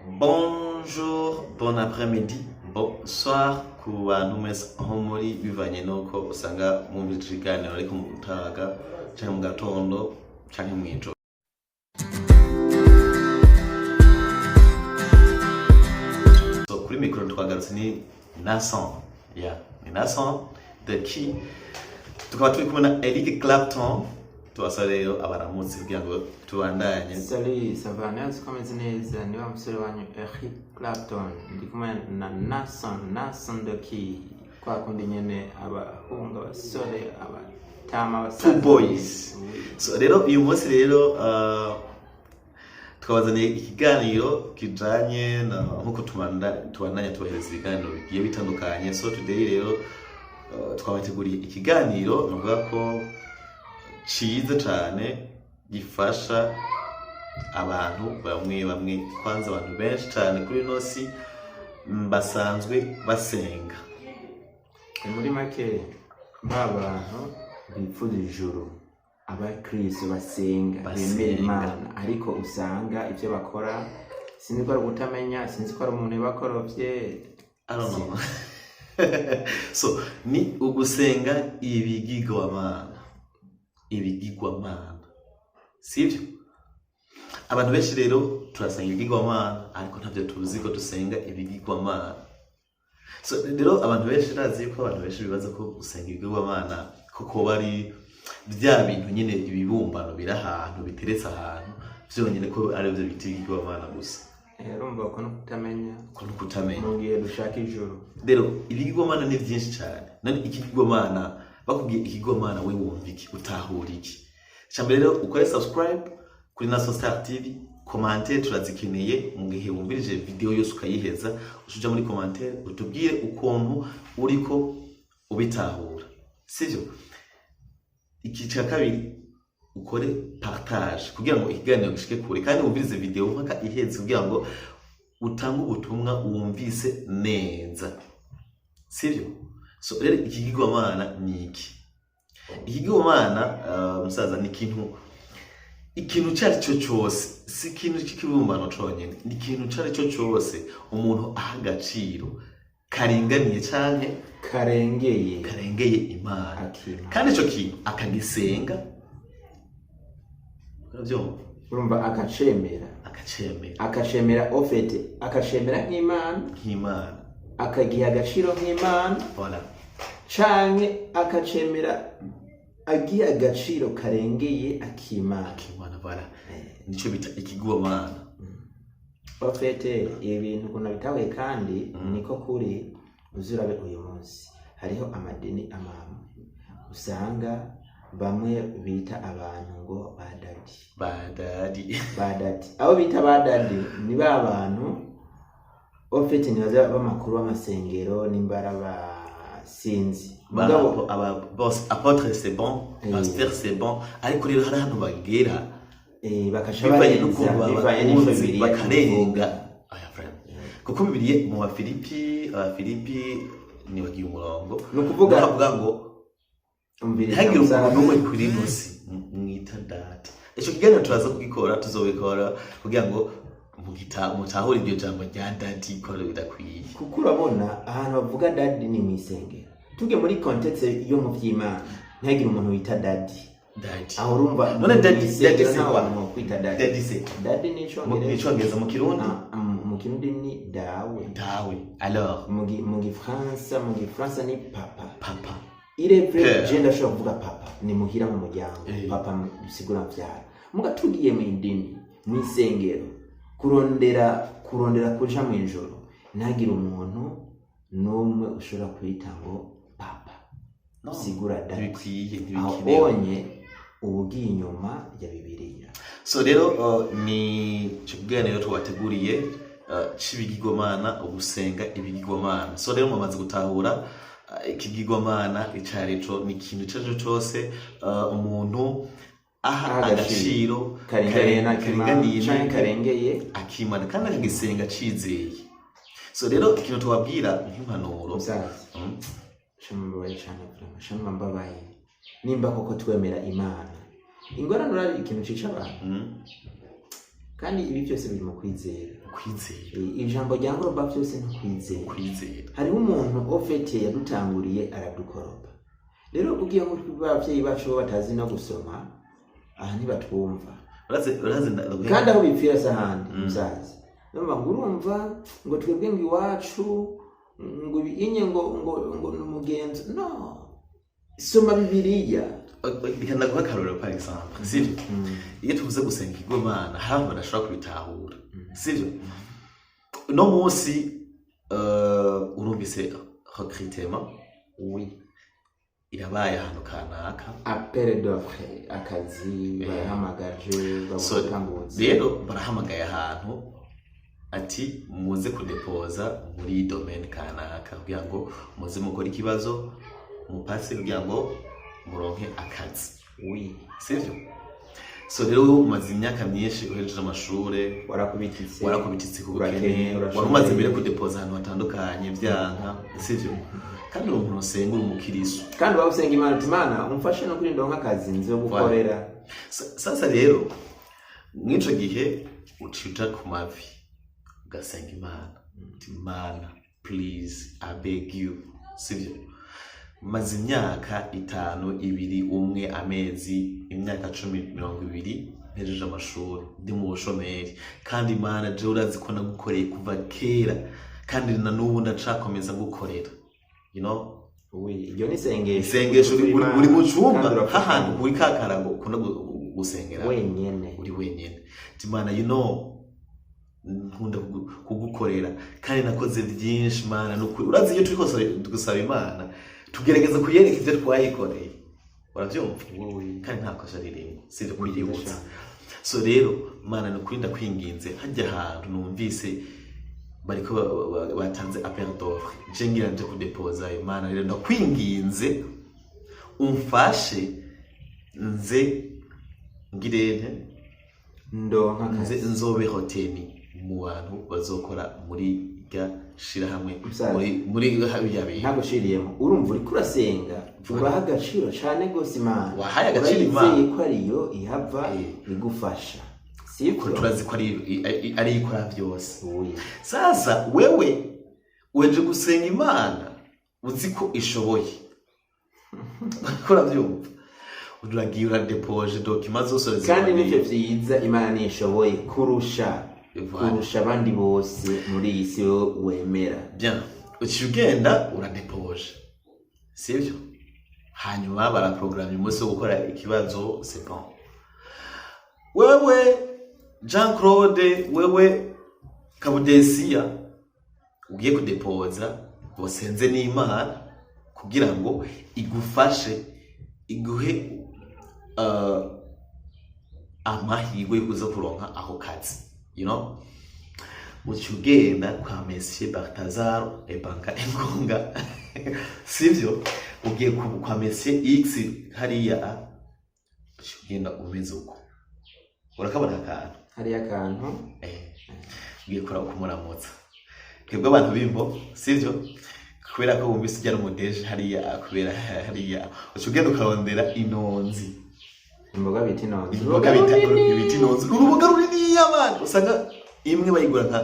Bonjour, bon après-midi, bonsoir ku bantu mwese aho muri, bivanye nuko usanga mwumvise ikiganiro ariko mu mutaga canke mu gatondo canke mw'ijoro. So, kuri mikoro twagarutse ni Nason, yeah, ni Nason the Key, tukaba turi kumwe na Eric Clapton. Tubasaba rero abaramutse kugira ngo tubandanye. Salut, ça va? Neza, ukomeze neza. Ni wa musore wanyu Eric Clapton. Ndi kumwe na Nason, Nason the Key. Kwa kundi nyene, abahungu, abasore, abatama, abasaza. Two boys. Oui. So rero uyu munsi rero twabazaniye ikiganiro kijanye na nkuko tubandanya tubahereza ibiganiro bigiye bitandukanye. So today rero twabateguriye ikiganiro nuvuga ko ciza cane, gifasha abantu bamwe bamwe, kwanza abantu benshi cane kuri ino si basanzwe basenga. Ni muri make ba bantu bipfuza ijuru, abakristo basenga, Basenga. bemera Imana, ariko usanga ivyo bakora sinzi ko ari ugutamenya, sinzi ko ari umuntu yabakorovye. I don't know. So ni ugusenga ibigirwamana, ibigirwamana, sivyo? Abantu benshi rero turasenga ibigirwamana, ariko ntabyo tuzi ko dusenga ibigirwamana. So rero abantu benshi, ndazi yuko abantu benshi bibaza ko gusenga ibigirwamana ko koba ari bya bintu nyine, ibibumbano biri ahantu, biteretse ahantu vyonyine, ko ari byo bita ibigirwamana gusa. Urumva uko no kutamenya. Ko no kutamenya. Mu gihe dushaka ijuru. Rero ibigirwamana ni byinshi cyane. None ikigirwamana, bakubwiye ikigirwamana, we wumva iki? Utahura iki? Icambere rero, ukore subscribe kuri Naso Star TV. Commentaire turazikeneye. Mu gihe wumvirije video yose ukayiheza, uja muri commentaire utubwire ukuntu uriko ubitahura, sivyo? Iki cya kabiri, ukore partage kugira ngo ikiganiro gishike kure, kandi wumvirize video mpaka iheze kugira ngo utange ubutumwa wumvise neza, sivyo? So rero ikigirwamana ni iki? Ikigirwamana, musaza, ni ikintu icyo ari cyo cyose, si ikintu cy'ikibumbano conyine, ni ikintu icyo ari cyo cyose umuntu aha agaciro karinganiye canke karengeye. Karengeye Imana. Akimana. Kandi ico kintu akagisenga, uravyumva? Urumva akacemera. Akacemera. Akacemera, au fait akacemera nk'Imana. Nk'Imana. Akagiha agaciro nk'Imana. Voilà. Canke akacemera agiha agaciro karengeye akimana. Akimana, voilà, nico bita ikigirwamana. Au fait ibi bintu ukuntu bitahuye kandi niko kuri. Uzurabe uyu munsi hariho amadini amamwe usanga bamwe bita abantu ngo ba daddy. Ba daddy. Ba daddy, abo bita ba daddy ni ba bantu au fait nibaza b'amakuru b'amasengero, nimbara basinzi. Mugabo aba bose, apôtre c'est bon, pasteur c'est bon, ariko rero hari ahantu bagera bakaca bivanye barenza n'ukuntu bivanye n'ico babakunze Bibiliya bakarenga ivuga. Aya frère, kuko Bibiliya mu Bafilipi, Abafilipi, nibagiye umurongo. Ni ukuvuga bavuga ngo umviriza ntihagire usanga umuntu n'umwe kuri ino si mwita data. Ico kiganiro turaza kugikora, tuzobikora kugira ngo mutahure iryo jambo rya daddy ko bidakwiye. Kuko urabona ahantu bavuga daddy ni mu isengero. Tuge muri contexte yo mu vy'Imana, ntihagire umuntu wita daddy. Daddy. Aho urumva None mu daddy, isengero daddy c'est nta quoi? muntu wokwita daddy. Daddy c'est Daddy ni mu icongereza. Icongereza, mu Kirundi? Ah, mu Kirundi ni dawe. Dawe alors. Mu Gifaransa ni papa. Papa. Il est vrai. Père. Je ndashobora kuvuga papa ni muhira mu muryango. Papa bisigura mvyara. Muga tugiye mu idini, mu isengero, kurondera kuja mu ijoro, ntagire umuntu n'umwe ushobora kwita ngo papa. No, sigura daddy. Ntibikwiye, Aho ntibikenewe. onye uba ugiye inyuma ya Bibiliya. So rero ni ico kiganiro twabateguriye c'ibigirwamana, ugusenga ibigirwamana. So rero mwamaze gutahura ikigirwamana ico arico: ni ikintu ico arico cose umuntu aha aha agaciro karinganiye n'akimana karinganiye canke karengeye akimana, kandi akagisenga cizeye. So rero ikintu tubabwira nk'impanuro Musaza, shama mbabaye cane, vraiment shama mbabaye. Nimba koko twemera Imana, ingorane, urazi ikintu cica abantu? Kandi ibi byose biri mu kwizera. Ukwizera. Ijambo rya ngoroba byose ni ukwizera. Ukwizera. Hariho umuntu au fait yadutanguriye aradukoropa. Rero ugiye nko ku bavyeyi bacu bo batazi no gusoma, aha ntibatwumva. Urazi Kandi aho bipfira si ahandi, musaza. Numva ngo urumva ngo twebwe ngo iwacu ngo inye ngo ni umugenzo. No soma Bibiliya. Reka ndaguha akarorero, par exemple, sivyo? Iyo tuvuze gusenga ikigomana, hari abantu badashobora kubitahura, sivyo? Uno munsi urumvise recrutement irabaye ahantu kanaka. Appel d'offre, akazi barahamagaje. So, babona. Rero barahamagaye ahantu ati muze kudepoza muri domaine kanaka kugira ngo muze mukore ikibazo, mupase, kugira ngo muronke akazi, sivyo? So rero wowe umaze imyaka myinshi uhejeje amashure, warakubititse. Warakubititse ku bukene. Urakennye, urashoboye. Wari umaze mbere kudepoza ahantu hatandukanye vyanka, sivyo? Kandi uri umuntu usenga, uri umukiristo. Kandi waba usenga Imana uti: "Imana umfashe no kuri ndonka akazi nzo gukorera." Sasa rero mw'ico gihe uca uja ku mavi ugasenga Imana uti: "Imana, please, I beg you," sivyo? "Maze imyaka 5, 2, 1, amezi, imyaka 10, 20 mpejeje amashuri, ndi mu bushomeri. Kandi Imana, jewe urazi ko nagukoreye kuva kera, kandi na n'ubu ndacakomeza gukorera." Oui, iryo ni isengesho. Isengesho. Uri mu cumba Kandi urapfukama. Hahantu kuri ka karago ukunda gusengera wenyene. Uri wenyene. Ati: "Imana, nkunda kugukorera kandi nakoze byinshi, Mana, nukuri urazi." Iyo turiko gusaba Imana, tugerageza kuyereka ibyo twayikoreye, urabyumva? Oui. Kandi nta kosa ririmo, sivyo? Kuyibutsa. So rero Mana, nukuri ndakwinginze, hajya ahantu numvise bariko batanze appel d'offre, nje ngira nje kudepoza. Imana rero ndakwinginze umfashe nze ngirente Ndonka nze akazi. Nzobe retenu mu bantu bazokora muri rya shirahamwe, Musaza. muri bya bintu. Ntagushiriyemo, urumva uriko urasenga, uraha agaciro cane gose Imana. Wahaye agaciro Imana. Urayizeye ko ariyo ihava igufasha, Ko sibyo? turazi ko ari ikora byose. Oui. Sasa wewe weje gusenga Imana uzi ko ishoboye, ko urabyumva, uragiye uradepoje documents zose Kandi ziboneye. nivyo vyiza, Imana nishoboye kurusha Voilà. kurusha abandi bose muri iyi si wowe wemera. Bien, uciye ugenda uradepoje, sibyo? Hanyuma baraprogramma umunsi wo gukora ikibazo, c'est bon. Wewe Jean Claude, wewe Kabudensiya ugiye kudepoza, wasenze n'Imana kugira ngo igufashe, iguhe amahirwe yo kuza kuronka ako kazi, uca ugenda kwa Monsieur Baltazar Ebanka Engonga, sivyo? Ugiye kwa Monsieur X hariya, uca ugenda umeze uko, urakabona akantu. Hariyo akantu. Ugiye kumuramutsa. Twebwe abantu b'imbo, sivyo? Kubera ko wumvise ujya n'umudeje hariya, kubera hariya uca ugenda ukarondera inonzi. Imboga bita inonzi. Imboga bita ibiti inonzi, uruboga runiniya abantu usanga imwe bayigura nka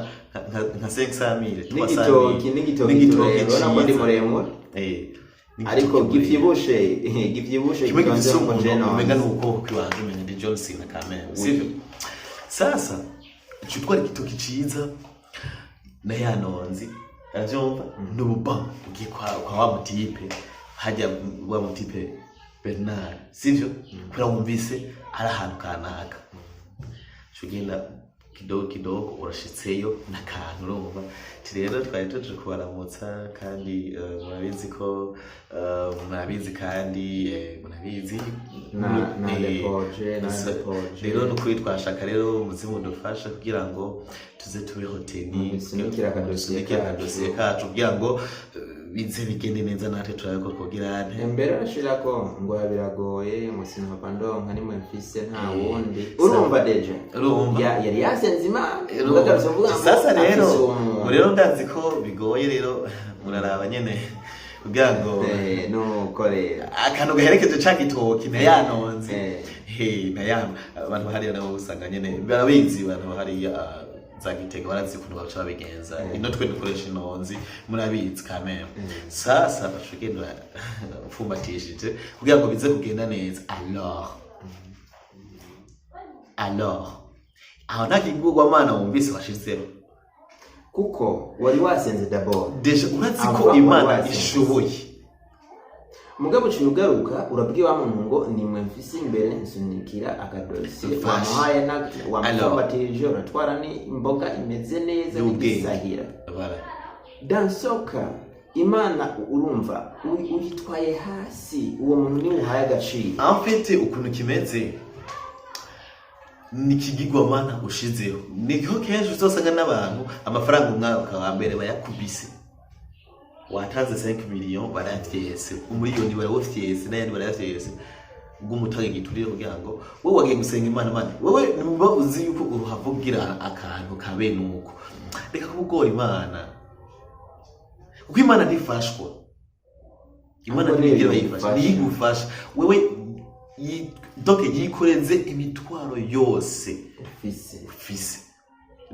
500 000. N'igitoki, n'igitoki N'igitoki. tureba, urabona ko ndi Ciza. muremure. N'igitoki Ariko muremure. givyibushe Kimwe gitonze gifise mu umuntu jenonzi. umenga ni ukuboko kwiwanje, umenya ndi John Cena kameme, sivyo? Sasa uca utwara igitoki ciza na ya nonzi, aravyumva n'ububa, ugiye kwa wa mu type hajya, wa mu type Bernard, sivyo? Kubera wumvise ari ahantu kanaka, uca ugenda kidogo kidogo, urashitseyo n'akantu, urumva. Ati: "Rero twari tuje kubaramutsa kandi murabizi ko murabizi kandi murabizi." Na depoje, na depoje. Rero nukuri twashaka rero muze mudufasha kugira ngo tuze tube retenu. Mudusunikire akadosiye Mudusunikire kacu. akadosiye kacu kugira ngo bize bigende neza, natwe turabe ko twogira nte. Mbere arashirako ngo biragoye, ngo sinova ndonka nimwe mfise nta wundi. Urumva déjà Urumva. Yari yasenze Imana. Urumva. Ugagarutse uvuga ngo Sasa rero afise uwo muntu. Ngo rero ndazi ko bigoye, rero muraraba nyene kugira ngo Nuko rero akantu gaherekeje ca gitoki na yanonze. He na ya abantu hariya nabo usanga nyene barabizi, abantu hariya. Za Gitega barazi ukuntu baca babigenza. Ino twe dukoresha inonzi, murabizi kameme. Sasa baca ugenda ufumbatishije kugira ngo bize kugenda neza. Alors aho nta kigirwamana wumvise washizeho. Kuko wari wasenze d'abord. Déjà urazi ko Ava Imana wari wasenze. ishoboye. Mugabo uciye ugaruka urabwiye wa muntu ngo nimwe mfise imbere, nsunikira akadosiye. Mfashe. Wamuhaye na wamufumbatije, uratwara ni imboga imeze neza. Y'ubwenge. N'igisahira. Voilà. Dansoka Imana urumva uyitwaye hasi, uwo muntu niwe uhaye agaciro. En fait, ukuntu kimeze ni ikigirwamana ushizeho. Niho kenshi uzosanga n'abantu amafaranga umwaka wa mbere bayakubise, watanze 5 millions barayafyese, umuriyoni barawufyese, n'ayandi barayafyese, bw'umutanga igiturire kugira ngo wowe wagiye gusenga Imana. Mana wewe niba uzi yuko uhavugira akantu kabe nuko reka kubugora Imana, kuko Imana ntifashwa. Imana Ahubwo ntibigira niyo bayifasha. igufasha. Niyigufasha wewe, donc yikoreze imitwaro yose ufise. Ufise,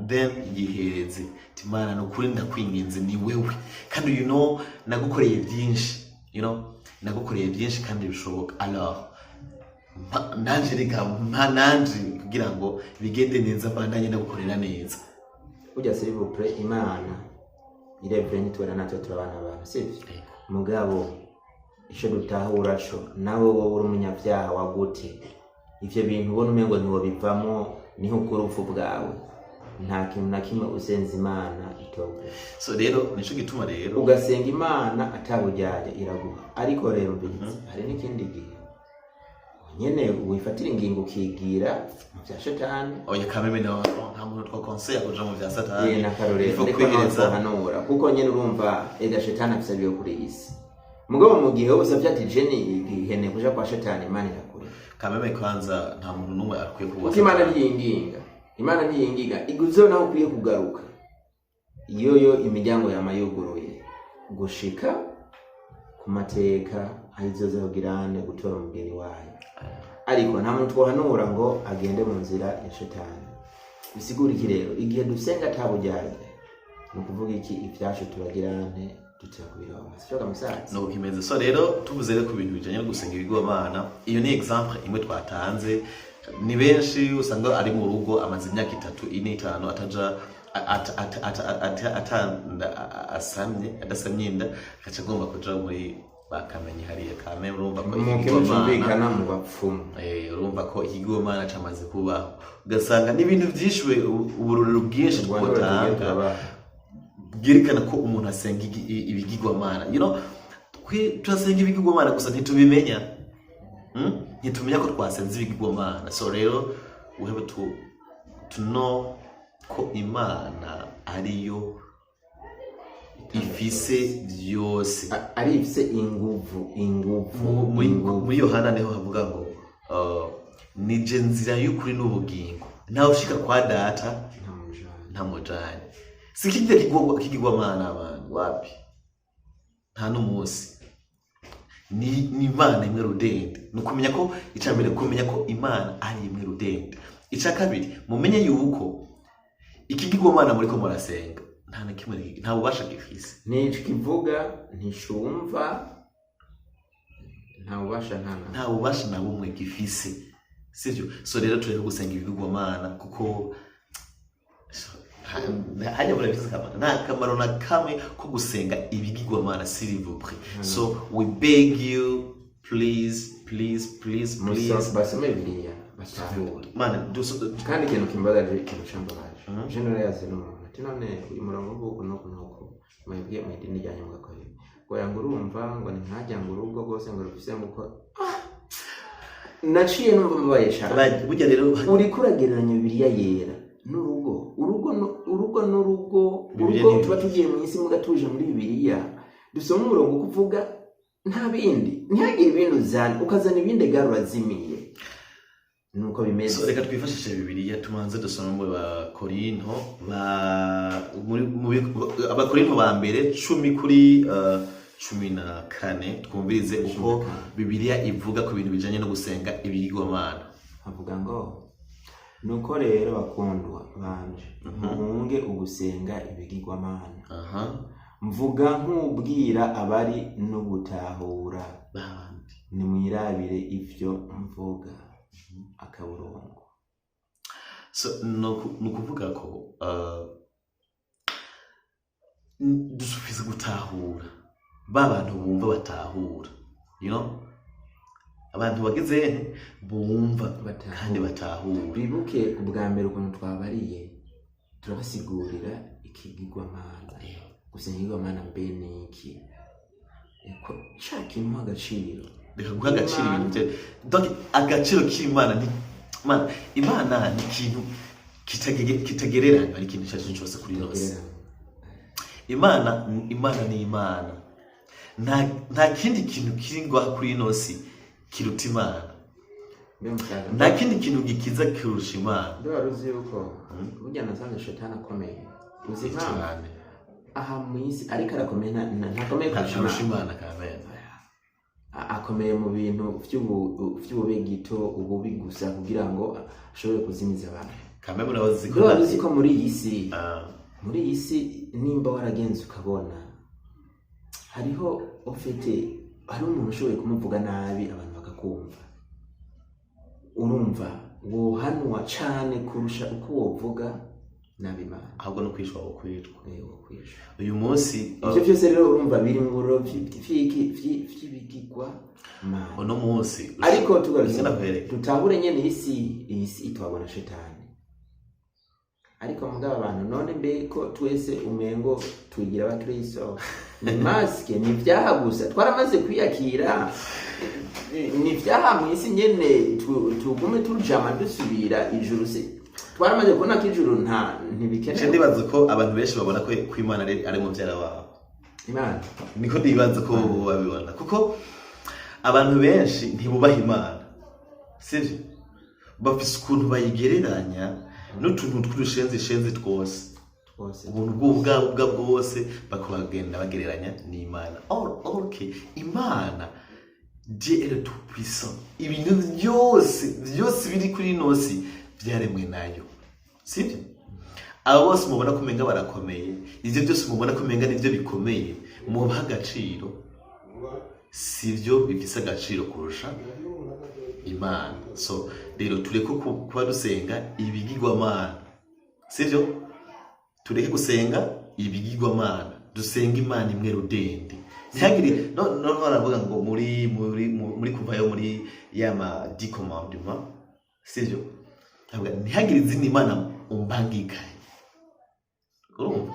then yihereze ati: "Imana, ni ukuri ndakwinginze, ni wewe, kandi you know nagukoreye byinshi, you know nagukoreye byinshi kandi bishoboka. Alors nanje reka mpa nanje kugira ngo bigende neza, mbandanye ndagukorera neza." Burya s'il vous plaît, Imana irebye ntitubona, natwe turabana abantu, sivyo? Mugabo ico dutahura co nawe, wowe uri umunyabyaha wa gute? Ivyo bintu ubona umengo ntiwobivamo, niho ukura urupfu bwawe. Nta kintu na kimwe usenza Imana itoguha. So rero nico gituma rero Ugasenga Imana ataburyarya, iraguha. Ariko rero mbizi hari n'ikindi gihe nyene wifatira ingingo ukigira mu vya shetani. Oya, kameme, nawe nta muntu twakonseya kuja mu vya Satani. Ye n'akarorero. Ifo ariko kwihereza. ntahanura kuko nyene urumva ega shetani afise abiyo kuri iyi si. Mugabo mu gihe wose uvyati ati jeni ihene kuja kwa shetani, Imana irakure. Kameme, kwanza nta muntu n'umwe akwiye kuba Kuko Imana ntiyinginga, Imana ntiyinginga iguzeho naho ukwiye kugaruka. Iyo yo imiryango yama yuguruye gushika ku mateka aho izoza kugirane gutora umugeni wayo. Ariko nta muntu twohanura ngo agende mu nzira ya shetani. Bisigura iki rero? Igihe dusenga ataburyarya, ni ukuvuga iki? Ibyacu turagirane dutera kubironka, sicyo musaza? Nuko kimeze. So rero tuvuze rero ku bintu bijanye no gusenga ibigirwamana, iyo ni exemple imwe twatanze. Ni benshi usanga ari mu rugo amaze imyaka 3, 4, 5 ataja atanda asamye, adasamye inda, agaca agomba kuja muri bakamenye hariya kame. Urumva ko mu kintu ikigirwamana cumvikana mu bapfumu. Urumva ko ikigirwamana camaze kubaho, ugasanga n'ibintu byinshi, uburorero bwinshi U Rwanda ruragiye twotanga turabaha. bwerekana ko umuntu asenga ibigirwamana. Twe turasenga ibigirwamana gusa ntitubimenya. Ntitumenya ko twasenze ibigirwamana. So rero we have to know ko Imana ariyo ifise byose. Ari ifise inguvu, inguvu. Muri Inguvu. muri Yohana niho havuga ngo nije nzira y'ukuri n'ubugingo, ntawe ushika kwa Data nta mujana. Ntamujanye. Si kijya kigirwamana abantu wapi, nta n'umunsi. Ni Imana imwe rudende. Ni ukumenya ko icya mbere, kumenya ko Imana ari imwe rudende. Icya kabiri, mumenye yuko ikigirwamana muriko murasenga nta na kimwe, nta bubasha gifise. Ntikivuga, nticumva, nta bubasha, nta na Nta bubasha na bumwe gifise, sivyo? So rero tureke gusenga ibigirwamana kuko hajya murabizi kamaro, nta kamaro na kamwe ko gusenga ibigirwamana, s'il vous plaît. So we beg you, please, please, please, please. Basome Bibiliya batahure. Mana Kandi ikintu kimbabaje, ikintu cambabaje, je narayaze n'umuntu ati: "None uyu murongo nguku nuku nuku mwebwe mu idini ryanyu mugakora ibi?" Ngo yanga, urumva ngo ni nkajya ngo urugo rwose ngo rufise nguko. Naciye numva mbabaye cane. Burya rero Uriko uragereranya Bibiliya yera n'urugo, urugo urugo n'urugo. Bibiliya Urugo ni tuba Bibiliya. tugiye mu isi muga tuje muri Bibiliya, dusoma umurongo kuvuga nta bindi, ntihagire ibindi uzana, ukazana ibindi gare urazimiye. Nuko bimeze. So reka twifashishe Bibiliya, tumanze dusome mu Bakorinto ba muri Abakorinto ba mbere 10 kuri 14, twumvirize uko Bibiliya ivuga ku bintu bijanye no gusenga ibigirwamana. Avuga ngo Nuko rero, bakundwa banje, muhunge ugusenga ibigirwamana. Mvuga nk'ubwira abari no gutahura. Babandi. Nimwirabire ivyo mvuga, akaburungu. So ni ukuvuga ko dufise gutahura ba bantu bumva batahura, abantu bageze bumva. Batahura. Kandi batahura. Bibuke ubwa mbere ukuntu twabariye, turabasigurira ikigirwamana, gusenga ikigirwamana mbe ni iki. Ko ca kintu agaciro. Reka guha agaciro ibintu bye. Donc agaciro k'Imana ni Imana ni ikintu kitagereranywa n'ikintu icyo ari cyo cyose kuri ino si. Imana ni Imana. Nta kindi kintu kiri ngaha kuri ino si kiruta Imana. Mbe musaza, Nta kindi kintu gikiza kirusha Imana. Mbe wari uzi yuko burya nasanze Shetani akomeye? Uzi impamvu? Cyane. Aha mu isi ariko arakomeye, ntakomeye kurusha ntarusha Imana. Imana kamena. Akomeye mu bintu vy'ububegito, ububi gusa, kugira ngo ashobore kuzimiza abantu. Kameme, urabazi ko Mbe wari uzi ko muri iyi si, muri iyi si, nimba waragenze ukabona hariho ufite, hariho umuntu ushoboye kumuvuga nabi abantu bakakumva, urumva wohanwa cane kurusha uko wovuga nabi Imana. Ahubwo no kwicwa wokwicwa. Wokwicwa. Uyu munsi Ivyo vyose rero urumva biri mu burovyi vy'ibigirwa mana. Uno munsi Ariko tugarutse, Ngena kwereka. dutahure nyene isi, iyi si itwagwa na Shetani. Ariko mugabo abantu none mbe ko twese umengo twigira abakristo, ni masque, ni ivyaha gusa twaramaze kwiyakira, ni ivyaha mu isi nyene, tugume tujama dusubira ijuru se twaramaze kubona ko ijuru nta Je ntibikenewe. Ndibaza ko abantu benshi babona ko Imana ari muvyara wabo. Imana. Niko ndibaza ko babibona, kuko abantu benshi ntibubaha Imana, sivyo? Bafise ukuntu bayigereranya n'utuntu tw'udushenzi shenzi twose. Twose. Ubuntu bw'ubwabwa bwose bakabagenda bagereranya n'Imana. Or que Imana, Dieu est le tout puissant, ibintu byose byose biri kuri ino si byaremwe nayo, sibyo? Abo bose mubona ko umenga barakomeye, ivyo byose mubona ko umenga nivyo bikomeye mubaha agaciro, sivyo bifise agaciro kurusha Imana. So rero tureke kuba dusenga ibigirwamana, sivyo? Tureke gusenga ibigirwamana, dusenga Imana imwe rudende. Ntihagire no no baravuga ngo muri kuvayo muri ya ma 10 commandements, sivyo? Ndavuga, ntihagire izindi mana umbangikanye. Urumva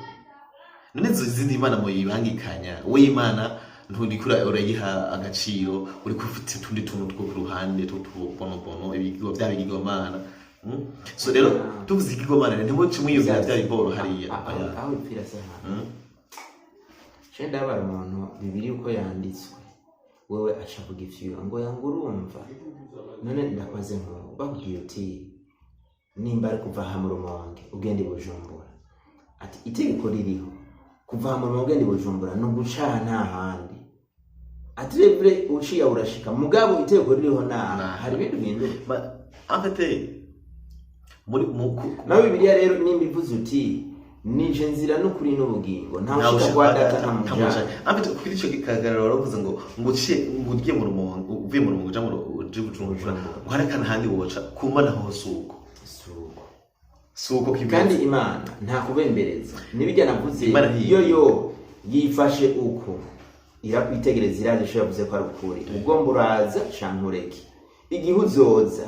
none izo zindi mana muyibangikanya, we Imana nturiko urayiha agaciro, uriko ufite utundi tuntu two ku ruhande tw'utubonobono, ibigo bya bigirwamana. So rero tuvuze ikigirwamana, ntimuce mwiyumvira bya biboro hariya. Oya. Aho ipfira se hano. Ce ndabara umuntu bibiri uko yanditswe, wewe aca avuga ivyiwe ngo yanga. Urumva none ndakoze nk'ubu bakubwiye uti nimba ari kuva aha mu Rumonge ugenda i Bujumbura, ati itegeko ririho kuva aha mu Rumonge ugenda i Bujumbura ni ugucaha nta handi, ati revure uciye urashika, mugabo itegeko ririho naha. Hari ibindi bihinduka. En fait, muri mu Naho Bibiliya rero nimba ivuze uti nije nzira n'ukuri n'ubugingo, ntawe ushika kwa Data ntamujana. En fait, kuri ico kikagararo waravuze ngo uciye, ngo ugiye mu Rumonge, uvuye mu Rumonge uja mu uje Bujumbura, Bujumbura. ngo hari akantu handi woca kumana hose uko. Suko. Suko kimeze. Kandi Imana nta kubembereza, nibijya navuze. Imana Iyo yo yifashe uko irakwitegereza, iraje isho yavuze ko ari ukuri, ugomba uraza canke ureke, igihe uzoza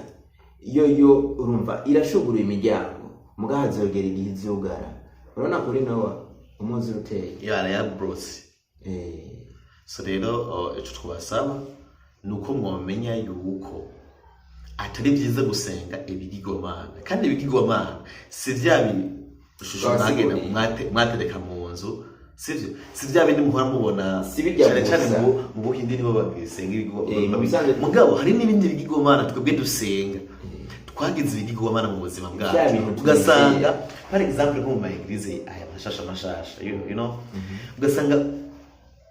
iyo yo urumva irashugurura imiryango, mugaho hazogera igihe izugara. Urabona kuri Nowa umuzi uteye. Yara ya brose. So rero ico twabasaba ni uko mwomenya yuko atari byiza gusenga ibigirwamana, kandi ibigirwamana si vya bishusho mwagenda Basiguriye. mwatereka mu nzu, sivyo? Si vya bindi muhora mubona. Si bijya cyane cyane gusa. Mu Buhindi nibo bagisenga Mu bisanzwe- Mugabo hari n'ibindi bigirwamana twebwe dusenga, twagize ibigirwamana mu buzima Vya bwacu, bintu ugasanga par exemple nko mu ma église aya mashasha mashasha, ugasanga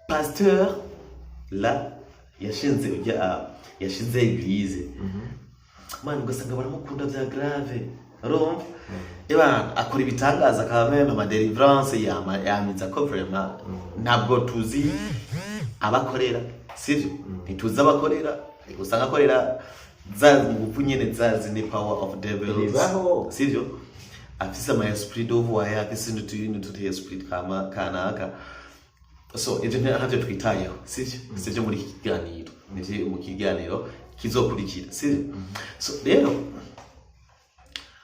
pasteur la yashinze ujya yashinze église, man, ugasanga baramukunda bya grave. Urumva, ebana akora ibitangaza quand même, ama délivrance yama yamiza ko vraiment ntabwo tuzi abakorera, sivyo? Ntituzi abakorera, ariko usanga akorera za nguvu nyene, za zindi power of devils. Bibaho. Sivyo? Afise ama esprit de voix, afise n'utundi esprit kama kanaka. So ivyo ntavyo twitayeho, sivyo? Sivyo muri iki kiganiro, nivyo mu kiganiro kizokurikira, sivyo? So rero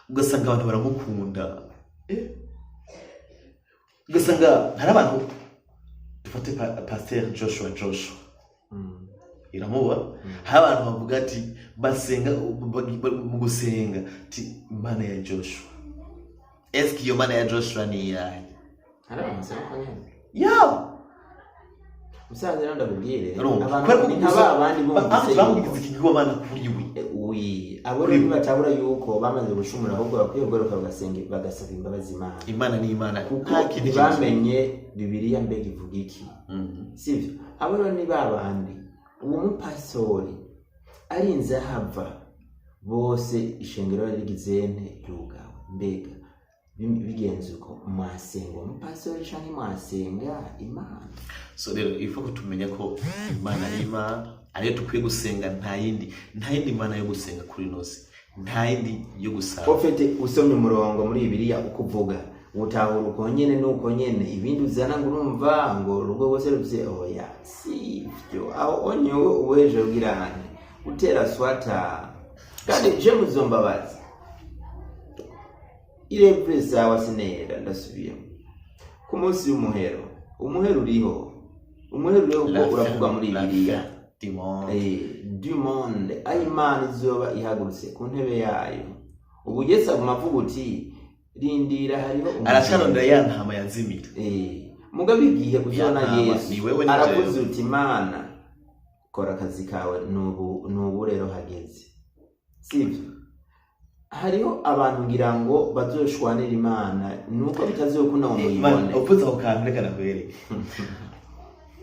ugasanga abantu baramukunda, ugasanga hari abantu, dufate Pasteur Joshua, iramubona, hari abantu bavuga ati basenga mu gusenga ati "Imana ya Joshua". Eske iyo Mana ya Joshua ni iyahe? Hari abantu basaba ko nyene Yawe. Musanze rero ndakubwire, Urumva? abantu Kubera ko ni nka ba bandi bumvise bamugize yuko ikigirwamana kuri we. Oui, abo rero ntibatabura yuko bamaze gucumura, ahubwo bakwiye kugaruka bagasenga, bagasaba imbabazi Imana. Imana ni Imana. Kuko Nta kindi kintu. ntibamenye Bibiliya mbega ivuga iki, sivyo? Abo rero ni ba bandi uwo mupastori arinze ahava, bose ishengero rigize nte? Ryugawe. Mbega bigenze uko, mwasenga uwo mupastori canke mwasenga Imana? So rero ifa ko tumenya ko Imana ari Imana, ariyo dukwiye gusenga. Nta yindi mana yo gusenga kuri nosi, nta yindi yo gusaba. Au fait, usomye umurongo muri Bibiliya uko uvuga, utahura uko nyene nuko nyene. Ibindi uzana ngo urumva ngo urugo rwose rufise, oya, sivyo. Aho onyewe uweje ubwirane utera swata. Kandi je muzombabaza irevure sawa sinera ndasubiyemo ku munsi w'umuhero. Umuhero uriho, umuhero uriho kuko uravugwa muri Bibiliya. Du monde. Du monde, aho Imana izoba ihagurutse ku ntebe yayo. Ubu Yesu aguma avuga uti rindira, hariho umuhero. Aracarondera ya ntama yazimira. Mugabo igihe uzona Ya ntama, Yesu ni wewe ni aravuze jewe. uti "Imana, kora akazi kawe." Nubu rero hageze, sibyo? Hariho abantu ngira ngo bazoshwanira Imana, nuko bitazokunda ngo Imana, muyibone. Uvuze aho kantu, reka nakwereke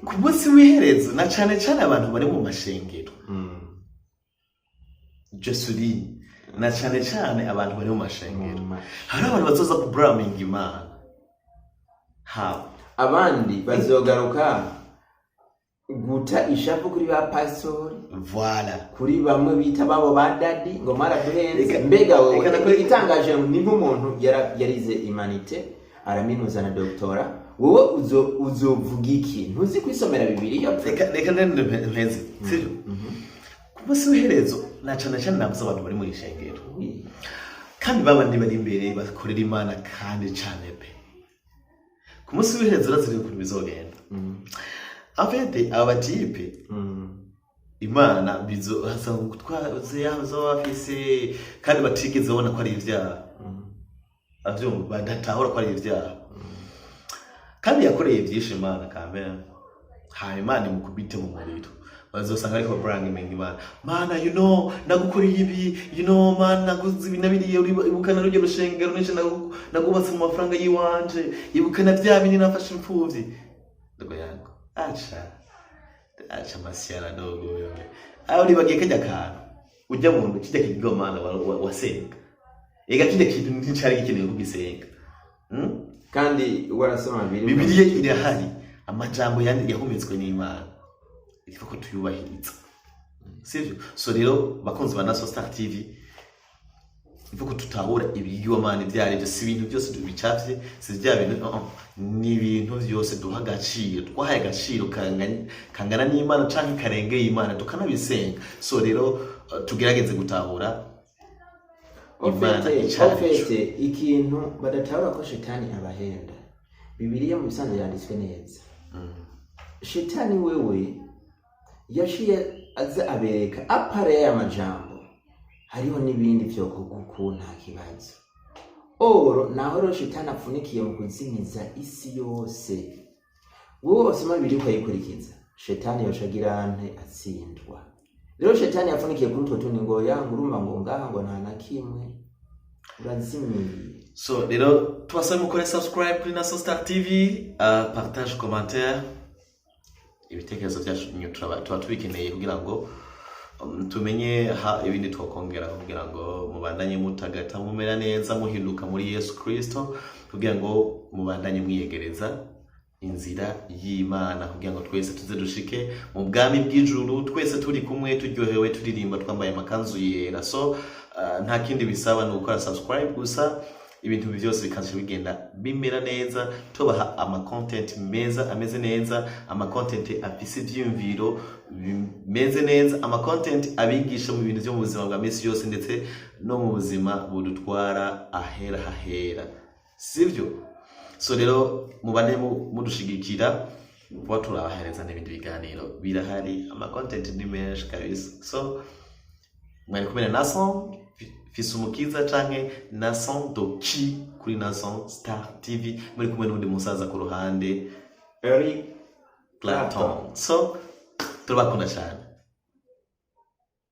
ku munsi w'iherezo, na cane cane abantu bari mu mashengero. Joseline, na cane cane abantu bari mu mashengero, hari abantu bazoza kuburaminga Imana haba Abandi bazogaruka guta ishavu kuri ba pastori, Voilà. kuri bamwe bita babo ba daddy ngo mwaraduhenze. Mbega wowe, Reka igitangaje ni nk'umuntu yarize humanités, araminuza na doctorat, wowe uzovuga iki? Ntuzi kwisomera Bibiliya? Reka ndende mpeze, sivyo? Ku munsi w'iherezo, na cane cane nabuze abantu bari mu ishengero, kandi babandi bari imbere bakorera Imana kandi cane pe. Ku munsi w'iherezo urazira ukuntu bizogenda. En fait, aba ba types, Imana bizo hasanga twaze yazo bafise kandi batigeze babona ko ari ivyaha, avyumva, badatahura ko ari ivyaha, kandi yakoreye byinshi Imana kamere. Hanyuma Imana imukubite mu muriro, bazosanga ariko baraminga Imana: "Mana, nagukoreye ibi, Mana, naguze ibi na biriya, ibuka na rujya rushengero nishe nagubatse mu mafaranga y'iwanje, ibuka na bya bindi nafashe imfuvyi." Ndogo yangu, acha acha masiara dogo wewe. Aho uribagiye kajya kantu ujya mu kijya kigomana wasenga, ega kijya kintu nticari gikenewe kugisenga, Kandi warasoma Bibiliya. Bibiliya irahari, amajambo yandi yahumetswe n'Imana, ifa ko tuyubahiriza, sivyo? So rero bakunzi ba Naso Star TV, ifa ko tutahura ibigirwamana ibyo ari byo. Si ibintu byose tubicafye, si bya bintu, ni ibintu byose duha agaciro, twahaye agaciro kangana n'Imana canke karengeye Imana, tukanabisenga. So rero tugerageze gutahura Imana Au fait, ico ari co. Au fait, ikintu badatahura ko shetani abahenda. Bibiliya mu bisanzwe yanditswe neza. Shetani wewe yaciye aza abereka à part y'aya majambo hariho n'ibindi vyokorwa uku, nta kibazo. Oro naho rero shetani apfunikiye mu kuzimiza isi yose. Wowe wasoma Bibiliya ukayikurikiza, shetani yoca agira nte? Atsindwa. Rero shetani yapfunikiye kuri utwo tundi ngo yanga urumva ngo ngaha ngo nta na kimwe, urazimiye. So rero tubasaba mukore subscribe kuri Naso Star TV, partage, commentaire, ibitekerezo byacu tuba tubikeneye kugira ngo Tumenye ha ibindi twakongera kugira ngo mubandanye mutagata, mumera neza, muhinduka muri Yesu Kristo, kugira ngo mubandanye mwiyegereza inzira y'Imana, kugira ngo twese tuze dushike mu bwami bw'ijuru, twese turi kumwe, turyohewe, turirimba, twambaye amakanzu yera. So nta kindi bisaba, ni ugukora subscribe gusa, ibintu byose bikaza bigenda bimera neza. Tubaha ama content meza, ameze neza, ama content afise ivyiyumviro bimeze neza, ama content abigisha mu bintu byo mu buzima bwa misi yose, ndetse no mu buzima budutwara ahera hahera, sivyo? So rero mubane mudushigikira kuba turabahereza n'ibindi biganiro birahari, ama content ni menshi kabisa. So mwari kumwe na Nason Fisumukiza canke Nason Doki kuri Nason Star TV, muri kumwe n'undi musaza ku ruhande, Eric Clapton. So turabakunda cyane.